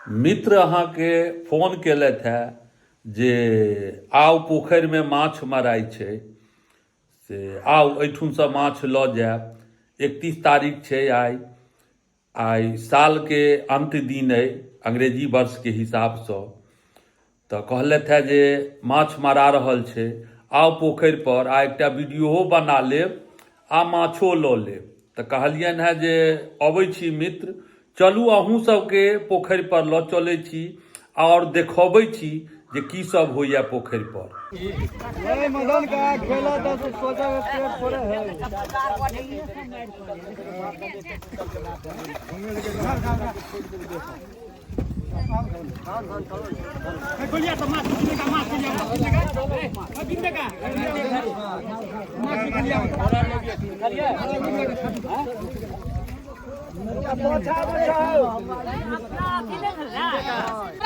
मित्र अहाँके फोन केलथि हेँ जे आउ पोखरिमे माछ मराइ छै से आउ एहिठुनसँ माछ लऽ जायब। 31 तारीख छै आइ। आइ सालके अन्त दिन अइ अंग्रेजी वर्षके हिसाबसँ। तऽ कहलथि हेँ जे माछ मरा रहल छै, आउ पोखरिपर आ एकटा वीडियोहो बना लेब आ माछो लऽ लेब। तऽ कहलियनि हेँ जे अबै छी मित्र, चलू अहूँ सबके पोखरिपर लऽ चलै छी आओर देखबै छी जे की सब होइए पोखरिपर। मदन का खेला था तो सोचा पेट थोड़े है।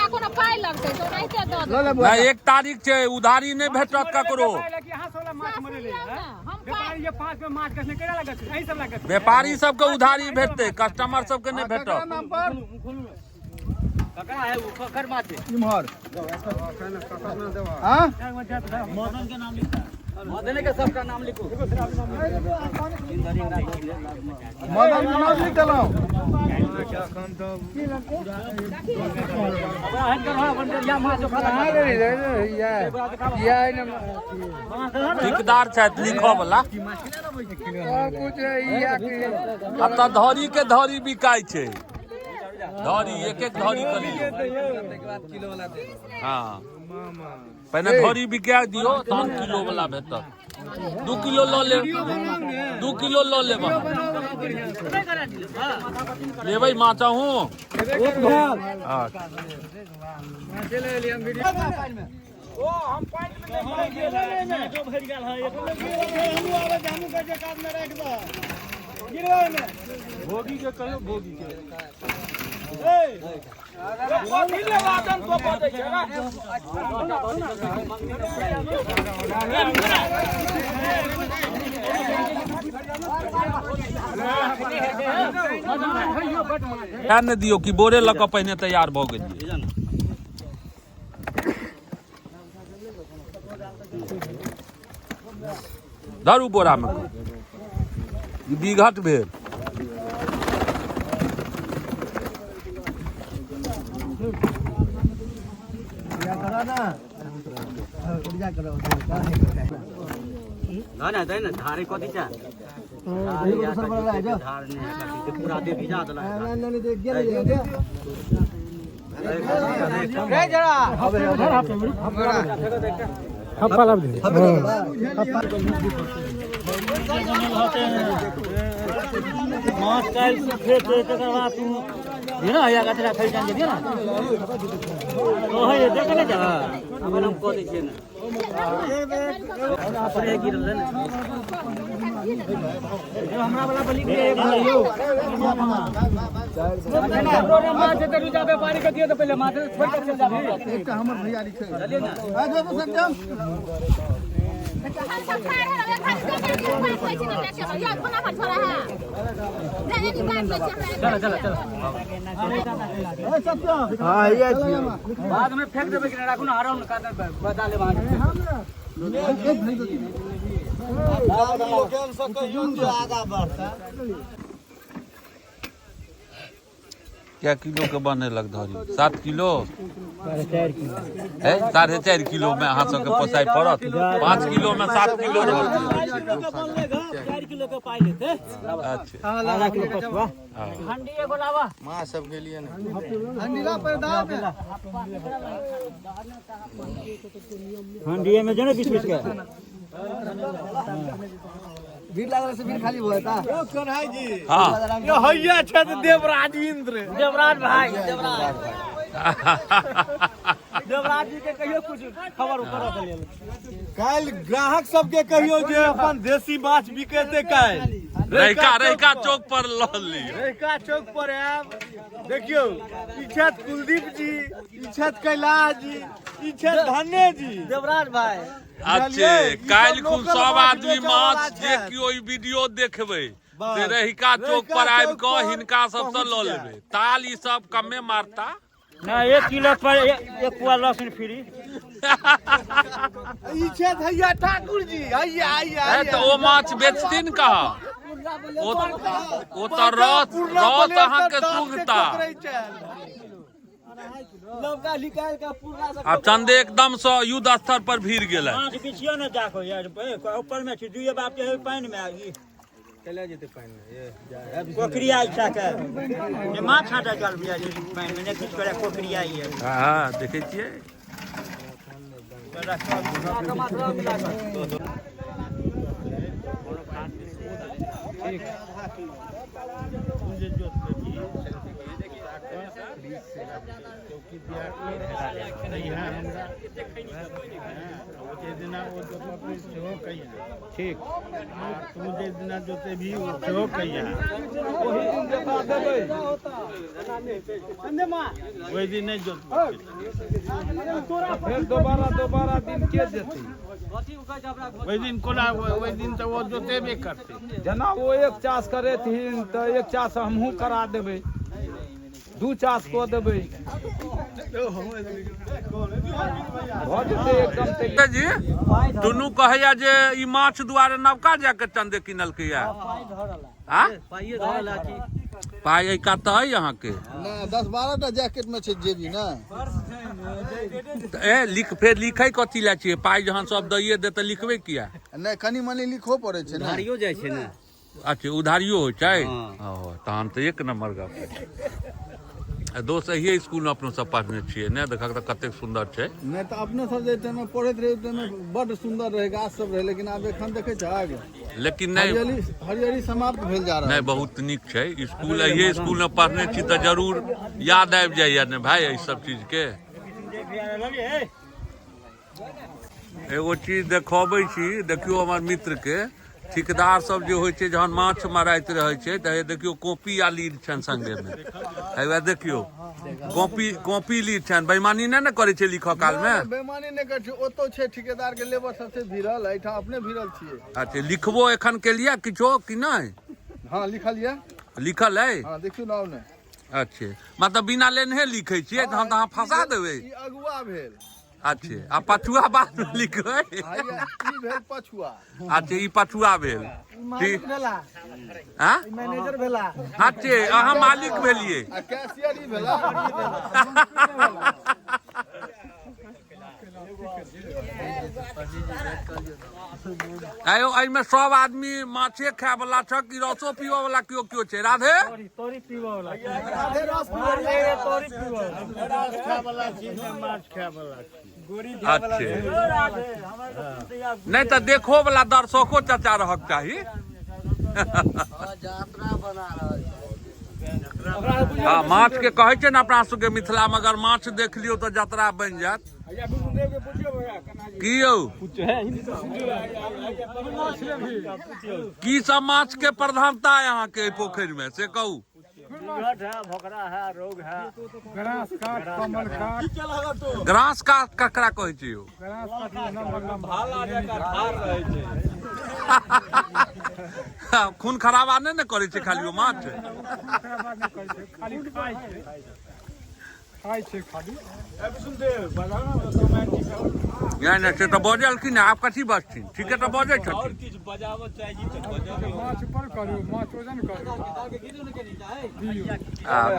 कोनो पाइ लगतै तऽ ओनाहिते दऽ देबै। नहि, 1 तारीख छै, उधारी नहि भेटत ककरो। व्यापारी सबके उधारी भेटतै, कस्टमर सबके नहि भेटत। इम्हर हाँ? मदन के नाम लिख देलहुँ। ठेकेदार छथि लिखऽ वाला। एतऽ धरी के धरी बिकाइ छै, धरी एक एक धरी कऽ लियौ। हँ, पहिने धरी बिका दियौ तहन किलो वाला भेटत। 2 किलो लऽ लेब, 2 किलो लऽ लेब अहाँ। लेबै माछ अहूँ? ने दियौ कि बोरे लऽ कऽ पहिने तैयार भऽ गेलियै। धरू बोरा में, ई बिघट भेल। माछ काल्हि सुखेतै तकर बाद तू ना या कचरा खरीद के दियो ना ओहे देख ले जा अपन हम कऽ दै छियै ने अपने गिरल ने हमरा वाला पर लिख दे माछ तऽ रुजा व्यापारी के दियो तऽ पहिले माछ छोड़ के चल जाबे। एकटा हमर भैया लिखे। आ जो तो सत्यम। हम सब खाए है, खाली दे दे के बात होइ छै ने देखे मे। या कोना पर छोड़ा है। दे एनी बात होइ छै हमरा। चलो चलो चलो। ए सत्यम। हां ये छियो। बाद में फेंक देबै कि नहीं राखू ना आराम काट बता लेब अहाँके। क्या किलो के बनेलक धरी? 7 किलो? 4.5 किलो में अहाँ सबके पोसाइ पड़त। 5 किलो में 7 किलो रहत। 4 किलो के पाइ लेतै। अच्छा। आधा किलो पछुआ। हंडी एगो लावा। हंडीला पर दाम है। हंडिये में जो ना बीच बीच के भीड़ लागल से भीड़ खाली भऽ जेता। हाँ। हैया छथि देवराज इंद्र। देवराज भाई, देवराज देवराज जी के कहियो कुछ खबर करऽ के लेल। काल्हि ग्राहक सबके कहियो जे अपन देसी माछ बिकेते काल्हि रहिका रहिका चौक पर लऽ लियौ। रहिका चौक पर आयब। देखियौ ई छथि कुलदीप जी, ई छथि कैलाश जी, ई छथि धन्य जी। देवराज भाई। अच्छे, काल्हि खुन सब आदमी माछ जे केओ ई वीडियो देखबै से रहिका चौक पर आबि कऽ हिनका सबसँ लऽ लेबै। ताल ई सब कमे मारता। ना 1 किलो पर एक पुआ लहसुन फ्री। ई छथि हैया ठाकुर जी, हैया हैया। ए तऽ ओ माछ बेचथिन कहाँ? ओ तऽ रस रस अहाँके सुंघता। आब चंदे एकदम से युद्ध स्तर पर भीड़ गेलै। माछ बिछियो ने जाको यार, ऊपर में छी दुइये बाप के पानि में ई कोकरिया इच्छा के जे माछ छाँटै चल बुझा छै पानि में, नहि किछु करे कोकरिया ई। हँ, देखै छियै। ठीक, तू जे दिना जोतेबही ओ सेहो कहिया, ओहि दिन नहि जोतबै, फेर दोबारा दोबारा दिन के जेतै? ओहि दिन कोना? ओहि दिन तऽ ओ जोतेबे करतै। जेना ओ एक चास करेथिन तऽ एक चास हमहूँ करा देबै, 2 चास कऽ देबै, भऽ जेतै एकदम। जी दुनू कहैया जे ई माछ दुआरे नवका जाके चंदे किनलकैया। पाइ एहि कात तऽ अइ अहाँके? 10-12 टा जैकेट में छै जेबी ने। ए लिख, फेर लिखै कथी लए छियै? पाइ जहन सब दैये दे तऽ लिखबै किया? नहि, कनि मनि लिखो पड़ै छै ने। उधारियो जाइ छै ने। अच्छा, उधारियो होइ छै। ओ तहन तऽ एक नम्बर गप। दोस्त, एहिए स्कूलमे अपनो सब पढ़ने छियै ने? देखक तऽ कतेक सुन्दर छै। नहि तऽ अपने सब जे टाइममे पढ़ैत रही ओहि टाइममे बड्ड सुन्दर रहै, गाछ सब रहै, लेकिन आब एखन देखै छहक लेकिन नहि, हरियरी हरियरी समाप्त भेल जा रहल। नहि, बहुत नीक छै स्कूल। एहिए स्कूलमे पढ़ने छी तऽ जरूर याद आबि जाइए ने भाय एहि सब चीजके। एगो चीज देखबै छी, देखियौ हमर मित्रके। ठेकेदार सब जे होइ छै जहन माछ मारैत रहै छै तऽ देखियौ कॉपी आ लीड छनि संगेमे। हे देखियौ कॉपी कॉपी लीड छनि। बेईमानी नहि ने करै छै लिखऽ कालमे? बेईमानी नहि करै छै। ओतौ छै ठेकेदार के लेबर सब छै भिड़ल, एहिठाम अपने भिड़ल छियै। अच्छा, लिखबो एखन केलियै किछो कि नहि? हँ, लिखल यऽ। लिखल अइ? हँ, देखियौ ने, आउ ने। अच्छे, मतलब बिना लेनहे लिखै छियै? तहन तऽ अहाँ फंसा देबै। ई अगुआ भेल। अच्छे, आ पछुआ बाद मे लिखबै? ई भेल पछुआ। अच्छा, ई पछुआ भेल। ठीक मैनेजर भेला। अच्छे, अहाँ मालिक भेलियै। आ कैशियर ई भेला। आयो, एहिमे सब आदमी माछे खाय वाला छ कि रसो पीबऽ वाला केओ केओ छै? राधे अच्छे, नहि तऽ देखो वाला दर्शको चाचा रहक चाही। हँ, माछ के कहै छै ने अपना सबके मिथिला मे अगर माछ देख लियौ तऽ जतरा बनि जायत। की यौ, की सब माछ के प्रधानता है अहाँके एहि पोखरि में, से कहू। ग्रास काट ककरा कहै छै यौ? खून खराबा नहि ने करै छै खाली ओ माछ? नहि नहि, से तऽ बजलखिन, आब कथी बजथिन? ठीके तऽ बजै छथिन।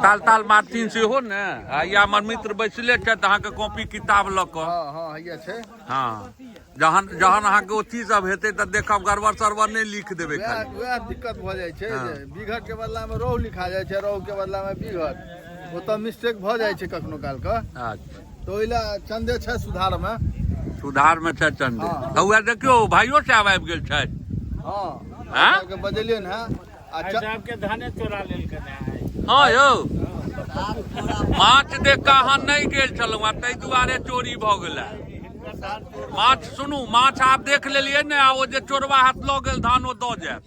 ताल ताल मारथिन सेहो ने। आ या हमर मित्र बैसले छथि अहाँके कॉपी किताब लऽ कऽ। हँ, हैया छै। हँ, जहन जहन अहाँके ओथी सब हेतै तऽ देखब गड़बड़ सड़बड़ नहि लिख देबै खाली। वएह दिक्कत भऽ जाइ छै जे बीघट के बदला मे रोहु लिखा जाइ छै, रोहु के बदला मे बीघट, ओतऽ मिस्टेक भऽ जाइ छै कखनो काल के। अच्छा, तऽ ओहि लए चंदे छै सुधार मे। सुधार मे छै चंदे। तऽ उएह देखियौ, भाइयो साहब आबि गेल छथि। हँ, आँ? बजेलियनि हेँ। आ साहब के धाने चोरा लेलकनि हेँ। हँ यौ, माछ देख कऽ अहाँ नहि गेल छलहुँ आ ताहि दुआरे चोरी भऽ गेलै माछ। सुनू, माछ आब देख लेलियै ने, आ ओ जे चोरबा हाथ लऽ गेल धान ओ दऽ जायत।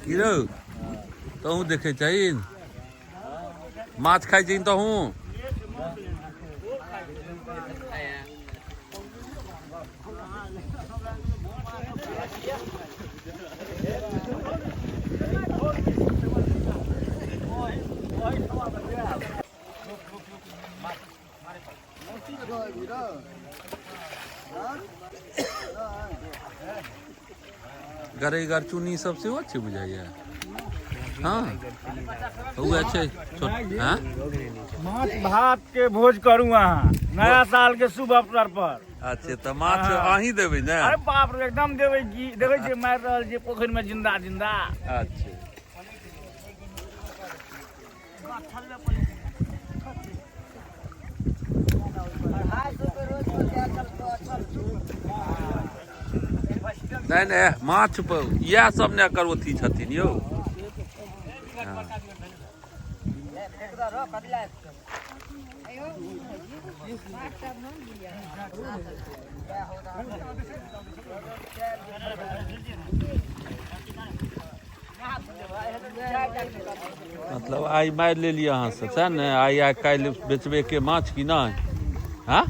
की रौ, तहूँ देखै छहिन माछ खाइ छिहीन तहूँ? गरई गरचुनी सब सेहो छै बुझाइया। हँ, उएह छै छोट। हँ, माछ भात के भोज करू अहाँ नया साल के शुभ अवसर पर। अच्छा, तऽ माछ अहीं देबै ने? अरे बाप रे, एकदम देबै की। देखै छियै मारि रहल छियै पोखरि में जिंदा जिंदा। अच्छा, नहि नहि, माछ इएह सब ने एकर अथी छथिन यौ। मतलब आइ मारि लेलियै अहाँ सब, सएह ने? आइ आइ काल्हि बेचबे के माछ कि नहि? हँ,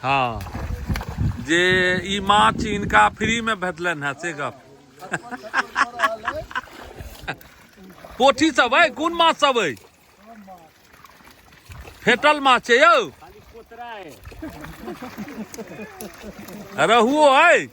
हँ, जे ई माछ हिनका फ्री में भेटलनि हेँ से गप। पोठी सब अइ? कोन माछ सब अइ? फेटल माछ छै यौ? रहुओ अइ?